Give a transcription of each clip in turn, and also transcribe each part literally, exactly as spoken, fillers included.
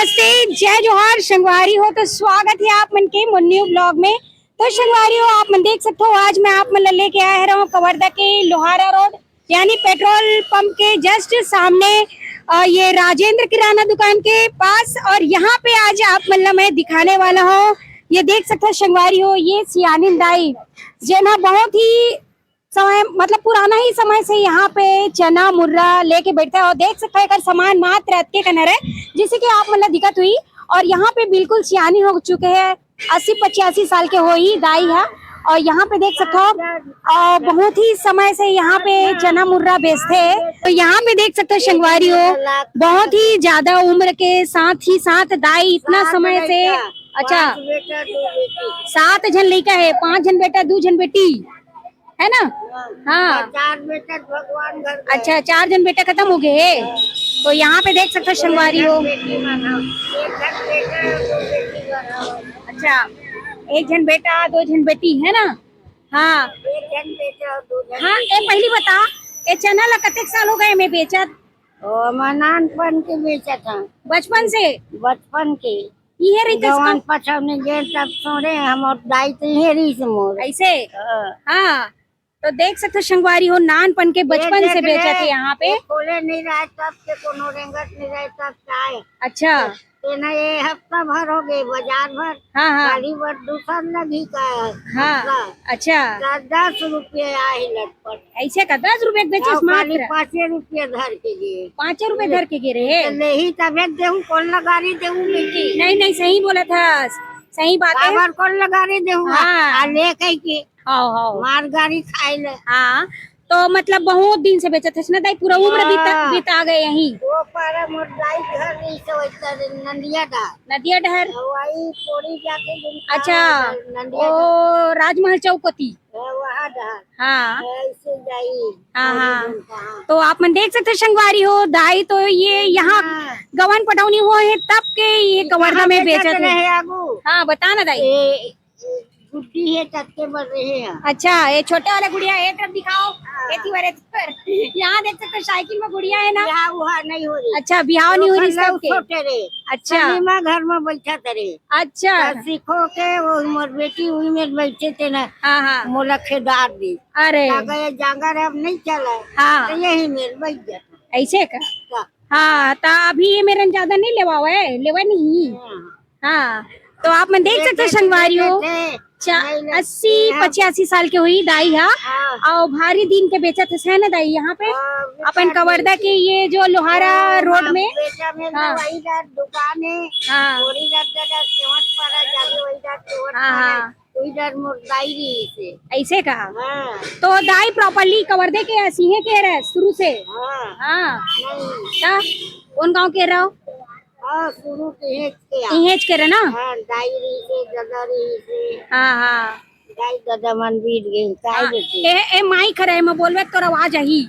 नमस्ते, जय जोहार संगवारी हो। तो स्वागत है आप मन के मोर न्यू ब्लॉग में। तो संगवारी हो, आप मन देख सकते हो, आज मैं आप मन ला लेके आए रहूं कवर्धा के लोहारा रोड, यानी पेट्रोल पंप के जस्ट सामने, अ, ये राजेंद्र किराना दुकान के पास। और यहाँ पे आज आप मन ला मैं दिखाने वाला हूँ, ये देख सकते हो संगवारी हो, ये सियानिन दाई, जेन ह बहुत ही समय, मतलब पुराना ही समय से यहाँ पे चना मुर्रा लेके बैठता है। और देख सकते हो, एकर सामान मात्र अतके कन हरे, जैसे कि आप मन ला दिखत हुई। और यहाँ पे बिल्कुल सियानी हो चुके हैं, अस्सी पचासी साल के होही दाई है। और यहाँ पे देख सकते हो, अ, बहुत ही समय से यहाँ पे चना मुर्रा बेचते हैं। तो यहाँ पे देख सकते हो संगवारी हो, बहुत ही ज्यादा उम्र के साथ ही साथ दाई इतना समय से, अच्छा, सात झन लइका है, पांच झन बेटा, दू झन बेटी, है ना? हाँ। चार बेटा भगवान घर गए। अच्छा, चार झन बेटा खत्म हो गए। तो यहाँ पे देख सकते हो संगवारी हो, बेटी मन ह। एक झन बेटा, दो बेटी घर ह। अच्छा, एक झन बेटा, दो झन बेटी, है ना? हाँ। एक झन बेटा और दो झन हाँ, बेटी। ए पहली बता, ए चना ला कतेक साल हो गए मैं बेचत? ओ, मैं नानपन के बेचत हूँ। बचपन से? बचपन के। इहे रहिस जवान का? पछौने गेल तब छोड़े हम, और दाई तो इहे रहिस मोर। ऐसे? हाँ। हाँ, तो देख सकते हो संगवारी हो, नानपन के बचपन से बेचत है यहाँ पे। खोले नहीं रहे तब के, कोनो रेंगत नहीं रहे तब से आए। अच्छा। तेना ये हफ्ता भर हो गए, बाजार भर। हाँ, हाँ। काली बर दूसर लगी का हाँ, हफ्ता। अच्छा। तो दस रुपये आए लटपट। ऐसे का दस रुपये के बेचस और खाली मात्र? पाँचे रुपये धर के गे। पाँचे रुपये धर के गे रहे? तो लेही तबे देहूँ, कौन लगारी देहूँ बेटी? नहीं, नहीं, सही बोला था, सही बात है। काबर कौन लगारी देहूँ? हाँ। आ ले कह के हाँ, हाँ। मार गारी खाए ले। हाँ, तो मतलब बहुत दिन से बेचत हस ना दाई, पूरा उम्र बीता, हाँ। बीता गए यहीं। वो पारा मोर दाई घर नहीं से वैसा नंदिया डहर। नदिया डहर? वही कोड़ी जाके दिन अच्छा, नंदिया ओ, डहर। राजमहल चौक कोती? हाँ, वहाँ डहर। हाँ। ऐसे जाई। हाँ, कोड़ी हाँ। दिन कहाँ। तो आप मन देख सकते हो संगवारी हो, दाई तो ये यहाँ हाँ। गवन पटौनी हुआ है तब के ये कवर्धा कहाँ में बेचत बेचत रहे? रहे आगू? हाँ, बता ना दाई। ए, गुड्डी हे, ततके बर रहे हे। अच्छा, ये छोटे वाला गुड़िया, ये तरफ दिखाओ। हाँ। ये थी वाले पर। यहाँ देख सकते हो, साइकिल में गुड़िया है ना? बिहाव उहाव नहीं हो रही। अच्छा, बिहाव नहीं हो रही ओकर लऊ सबके। छोटे रे। अच्छा। सनीमा घर में बैठा थे रे। अच्छा। तो सीखो के वो मोर बेटी उही में बैठे थे ना। हाँ, हाँ। मोला खेदार दी। अरे। का गए जांगर अब नहीं चला। हाँ। तो यही में बैठ जाता। ऐसे का? का? हाँ, तो अभी ये मेरन ज्यादा नहीं लेवा हुआ है, लेवा नहीं। हाँ। हाँ, तो आप मन देख सकते हो संगवारी हो, अस्सी पचासी साल के हुई दाई हा। हाँ। और भारी दिन के बेचत है ना दाई यहाँ पे, हाँ, अपन कवर्धा के ये जो लोहारा रोड में। बेचा में हाँ। वही डहर दुकान है। हाँ। वही डहर दादा सेवट पारा जाली, वही डहर सेवट हाँ, पारा, हाँ। वही डहर मोर दाई रही से। ऐसे का? हाँ। तो दाई properly कवर्धा के असी है कह रहे शुरू से? हाँ। हाँ। नहीं। का? कौन गांव के रहो? हाँ, शुरू के हेच के आ। इहेच के रहे ना? हाँ, दाई रही से, दादा रही से। हाँ, हाँ। दाई दादा मन बीत गए, काय हाँ, बेटी? ए, ए माइक हरे, मैं बोलबे तोर आवाज आही,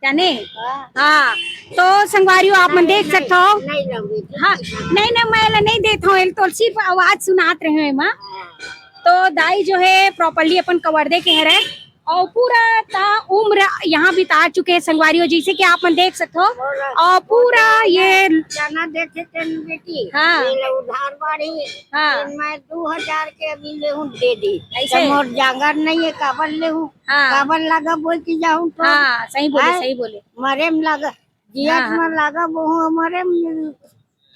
जाने? हाँ। हाँ, तो संगवारी हो, आप मन नहीं, देख नहीं, सकते हो। नहीं लंबी थी। हाँ, नहीं, नहीं, मैं एला नहीं देत हूँ, एला तो सिर्फ आवाज सुनात रहे हूँ एमा। हाँ। तो दाई जो है properly अपन कवर्धा के हरे, और पूरा ता उम्र यहाँ बिता चुके हैं संगवारी हो, जैसे कि आप मन देख सकते हो। और पूरा ये चना देथे तेन बेटी, हाँ। ये ले उधार बाड़ी, हाँ। तेन मैं दो हजार के अभी लेहूं दे दी। ऐसे? तो मोर जांगर नहीं है, काबर लेहूं? हाँ। काबर लागा बोल के जाऊं तो? हाँ, सही बोले, हैं? सही बोले। मरे में लागा, जियत हाँ, हाँ। में लागा बहु, मरे में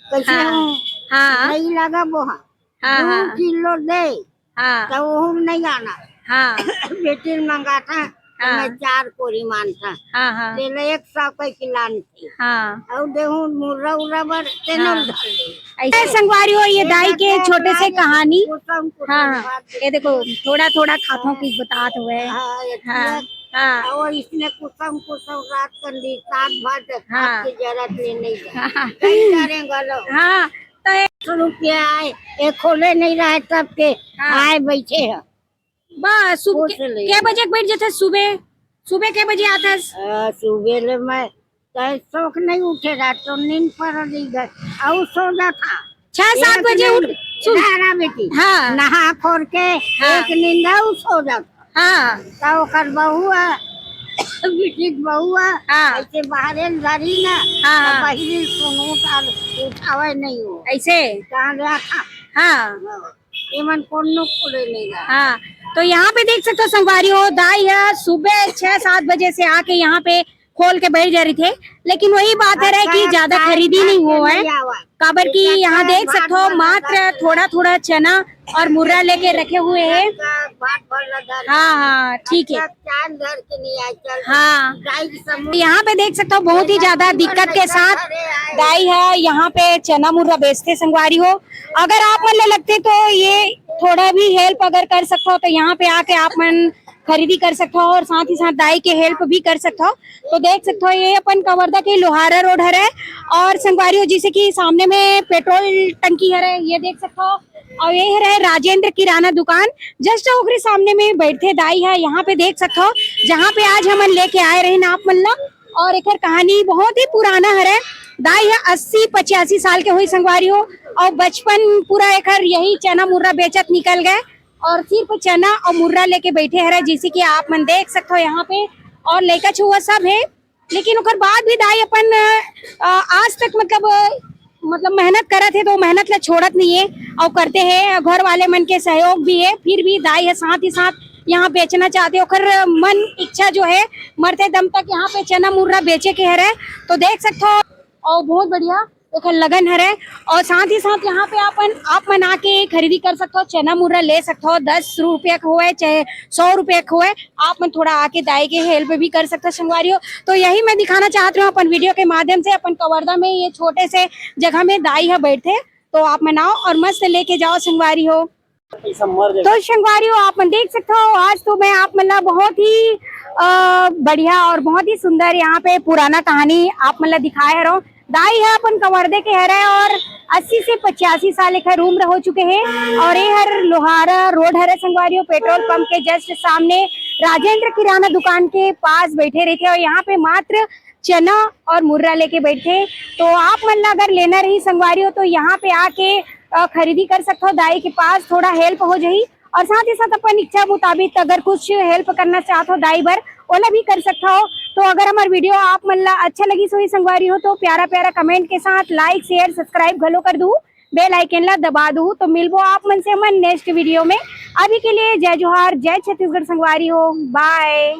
कैसे हाँ। हूँ? हाँ। नहीं लागा बोहा। हाँ, दो हाँ। किलो दे, हाँ। तो वो हम नहीं आना। हाँ। बेटी मंगाता, तो हाँ। मैं चार कोरी मानता। हाँ, हाँ। तेल एक सौ का किलान थी। हाँ। और देहूं मुर्रा उर्रा बर, तेल हाँ। डाल दे। ऐसे संगवारी हो, ये दाई के छोटे से कहानी। कुसम, कुसम हाँ, हाँ। बात। ये देखो, थोड़ा, थोड़ा खाथों की बतात हुए। हाँ, ये हाँ, हाँ। और इसने कुसम, कुसम रात कर ली, सात बजे हाँ। आपकी जरूरत नहीं, नहीं है। हाँ। कहीं करें गलो। हाँ, तो एक सौ रुपया आए, एक खोले नहीं रहे तब के हाँ। आए बैठे हैं। बस, सुबह पूछ के, ले। के बजे के बैठ जाते सुबह? सुबह के बजे आते? आ, सुबह ले मैं, चाहे शौक नहीं उठे रहा, तो नींद पर नहीं गए, और सो जाता। छह सात एक बजे नींद, उठ, सुन। ना, ना बेटी, हाँ। नहा खोर के हाँ। एक नींद और सो जाता। हाँ। तो ओकर बहू है, बिटिक बहुआ, हाँ। ऐसे बाहरे धरी ना, हाँ, हाँ। बहिरी सुनो साल उठावे नहीं हो। ऐसे। कहाँ गया था? हाँ। एमन कोनो खोले नहीं रहा। हाँ, तो यहाँ पे देख सकते हो संगवारी हो, दाई ह सुबह छह सात बजे से आके यहाँ पे खोल के बैठ जा रही थे, लेकिन वही बात है कि ज्यादा खरीदी नहीं हुआ है, काबर कि यहाँ देख सकते हो मात्र थोड़ा थोड़ा चना और मुर्रा लेके रखे हुए हैं। हाँ, हाँ, ठीक है। हाँ, यहाँ पे देख सकते हो बहुत ही ज्यादा दिक्कत के साथ दाई ह यहाँ पे चना मुर्रा बेचथे संगवारी हो। अगर आप मन ला लगथे तो ये थोड़ा भी हेल्प अगर कर सकते हो तो यहाँ पे आके आप मन खरीदी कर सकते हो और साथ ही साथ दाई के हेल्प भी कर सकते हो। तो देख सकते हो ये अपन कवर्धा के लोहारा रोड हरे और संगवारी हो जैसे कि सामने में पेट्रोल टंकी हरे, ये देख सकते हो। और ये हरे राजेंद्र किराना दुकान, जस्ट ओकरे सामने में बैठे दाई ह। यहाँ पे देख सकते हो जहाँ पे आज हमन लेके आए रहे ना आप मन ला। और एकर कहानी बहुत ही पुराना हरे। दाई ह अस्सी पचासी साल के हुई संगवारी हो और बचपन पूरा एकर यही चना मुर्रा बेचत निकल गए और सिर्फ चना और मुर्रा लेके बैठे हरे, जैसे कि आप मन देख सकते हो यहाँ पे। और लइका छुआ सब है, लेकिन ओकर बाद भी दाई अपन अ, आज तक मतलब अ, मतलब मेहनत करत है तो मेहनत ला छोड़त नहीं है और करते हैं। घर वाले मन के सहयोग भी है, फिर भी दाई है साथ ही साथ यहाँ बेचना चाहते हैं। ओकर मन इच्छा जो है मरते दम तक यहाँ पे चना मुर्रा बेचे के हरे, तो देख सकते हो। और बहुत बढ़िया एकर लगन हरे। और साथ ही साथ यहाँ पे अपन आप मन आके खरीदी कर सकते हो, चना मुर्रा ले सकते हो, दस रुपया का होए चाहे सौ रुपया का होए, आप मन थोड़ा आके दाई के हेल्प भी कर सकते हो संगवारी हो। तो यही मैं दिखाना चाहत रहे हूँ अपन वीडियो के माध्यम से, अपन कवर्धा में ये छोटे से जगह में दाई ह बैठे, तो आप मन आओ और मस्त लेके जाओ संगवारी हो। तो संगवारी हो आप मन देख सकते हो, आज तो मैं आप मन ला बहुत ही अ, बढ़िया और बहुत ही सुंदर यहाँ पे पुराना कहानी आप मन ला दिखाए हरो। दाई ह अपन कवर्धे के हरे और अस्सी से पचासी साल एकर उम्र हो चुके हैं और ये हर लोहारा रोड हरे संगवारी हो, पेट्रोल पंप के जस्ट सामने राजेंद्र किराना दुकान के पास बैठे रहते और यहाँ पे मात्र चना और मुर्रा लेके बैठे। तो आप मन ला अगर लेना रही संगवारी हो तो यहाँ पे आके अ, खरीदी कर सकते हो, दाई के पास थोड़ा हेल्प हो जाही और साथ ही साथ अपन इच्छा मुताबिक अगर कुछ हेल्प करना चाहत हो दाई बर, ओला भी कर सकता हो। तो अगर हमार वीडियो आप मन ला अच्छा लगी सोई संगवारी हो तो प्यारा प्यारा कमेंट के साथ लाइक शेयर सब्सक्राइब घलो कर दू, बेल आइकन ला दबा दू। तो मिलबो आप मन से हमन नेक्स्ट वीडियो में। अभी के लिए जय जोहार, जय छत्तीसगढ़ संगवारी हो, बाय।